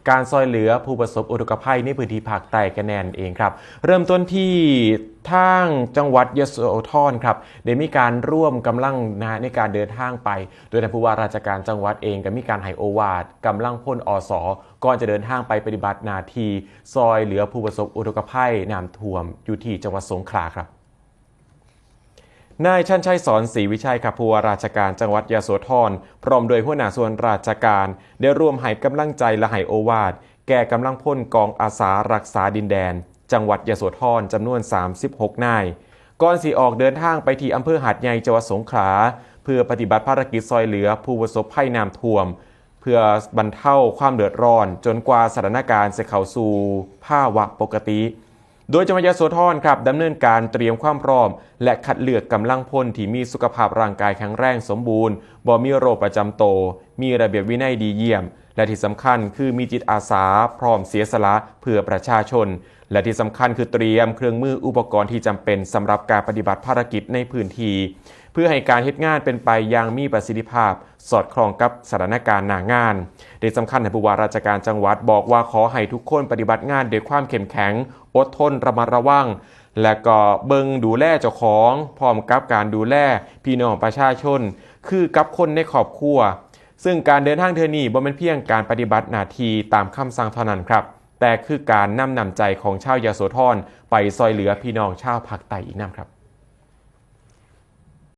ການຊ່ອຍເຫຼືອຜູ້ປະສົບອຸທົກກະໄພໃນພື້ນທີ່ພາກໃຕ້ກັນແນ່ນເອງຄັບ. ເລີ່ມຕົ້ນທີ່ທາງຈັງຫວັດຍະໂສທອນຄັບ ໄດ້ມີການລວມກຳລັງນະ ໃນການເດີນທາງໄປ ໂດຍທ່ານຜູ້ວ່າລາຊະການຈັງຫວັດເອງກໍມີການໃຫ້ໂອວາດກຳລັງພົນ ອສ ກ່ອນຈະເດີນທາງໄປປະຕິບັດໜ້າທີ່ຊ່ອຍເຫຼືອຜູ້ປະສົບອຸທົກກະໄພນ້ຳຖ້ວມຢູ່ທີ່ຈັງຫວັດສົງຂລາຄັບ. ນາຍ ຊັນໄຊ ສອນສີວິໄຊ ຄັບ ຜູ້ວ່າລາຊະການຈັງຫວັດຍະໂສທອນ ພ້ອມດ້ວຍຫົວໜ້າສ່ວນລາຊະການ ໄດ້ຮ່ວມໃຫ້ກຳລັງໃຈ ແລະ ໃຫ້ໂອວາດແກ່ກຳລັງພົນກອງອາສາລັກສາດິນແດນ ຈັງຫວັດຍະໂສທອນ ຈຳນວນສາມສິບຫົກນາຍ ກ່ອນຊິອອກເດີນທາງໄປທີ່ອຳເພີຫາດໃຫຍ່ ຈັງຫວັດສົງຂລາ ເພື່ອປະຕິບັດພາລະກິດຊ່ອຍເຫຼືອຜູ້ປະສົບໄພນ້ຳຖ້ວມ ເພື່ອບັນເທົາຄວາມເດືອດຮ້ອນ ຈົນກວ່າສະຖານະການຈະເຂົ້າສູ່ພາວະປົກກະຕິ. ໂດຍຈັງຫວັດຍະໂສທອນຄັບ ດຳເນີນການຕຽມຄວາມພ້ອມ ແລະ ຄັດເລືອກກຳລັງພົນທີ່ມີສຸຂະພາບຮ່າງກາຍແຂງແຮງສົມບູນ, ບໍ່ມີໂລກປະຈຳໂຕ, ມີລະບຽບວິໄນດີຢ້ຽມ ແລະ ທີ່ສຳຄັນຄືມີຈິດອາສາ ພ້ອມເສຍສະຫຼະເພື່ອປະຊາຊົນ ແລະ ທີ່ສຳຄັນຄືຕຽມເຄື່ອງມືອຸປະກອນທີ່ຈຳເປັນສຳລັບການປະຕິບັດພາລະກິດໃນພື້ນທີ່ ເພື່ອໃຫ້ການເຮັດງານເປັນໄປຢ່າງມີປະສິດທິພາບ ສອດຄ່ອງກັບສະຖານະການໜ້າງານ. ທີ່ສຳຄັນ ທ່ານຜູ້ວ່າລາຊະການຈັງຫວັດບອກວ່າ ຂໍໃຫ້ທຸກຄົນປະຕິບັດງານດ້ວຍຄວາມເຂັ້ມແຂງ, ອົດທົນ, ລະມັດລະວັງ ແລະ ກໍເບິ່ງດູແລເຈົ້າຂອງ ພ້ອມກັບການດູແລພີ່ນ້ອງປະຊາຊົນ ຄືກັບຄົນໃນຄອບຄົວ. ຊຶ່ງການເດີນທາງເທື່ອນີ້ບໍ່ແມ່ນພຽງການປະຕິບັດໜ້າທີ່ຕາມຄຳສັ່ງເທົ່ານັ້ນຄັບ, ແຕ່ຄືການນຳນ້ຳໃຈຂອງຊາວຍະໂສທອນໄປຊ່ອຍເຫຼືອພີ່ນ້ອງຊາວພາກໃຕ້ອີກນຳຄັບ.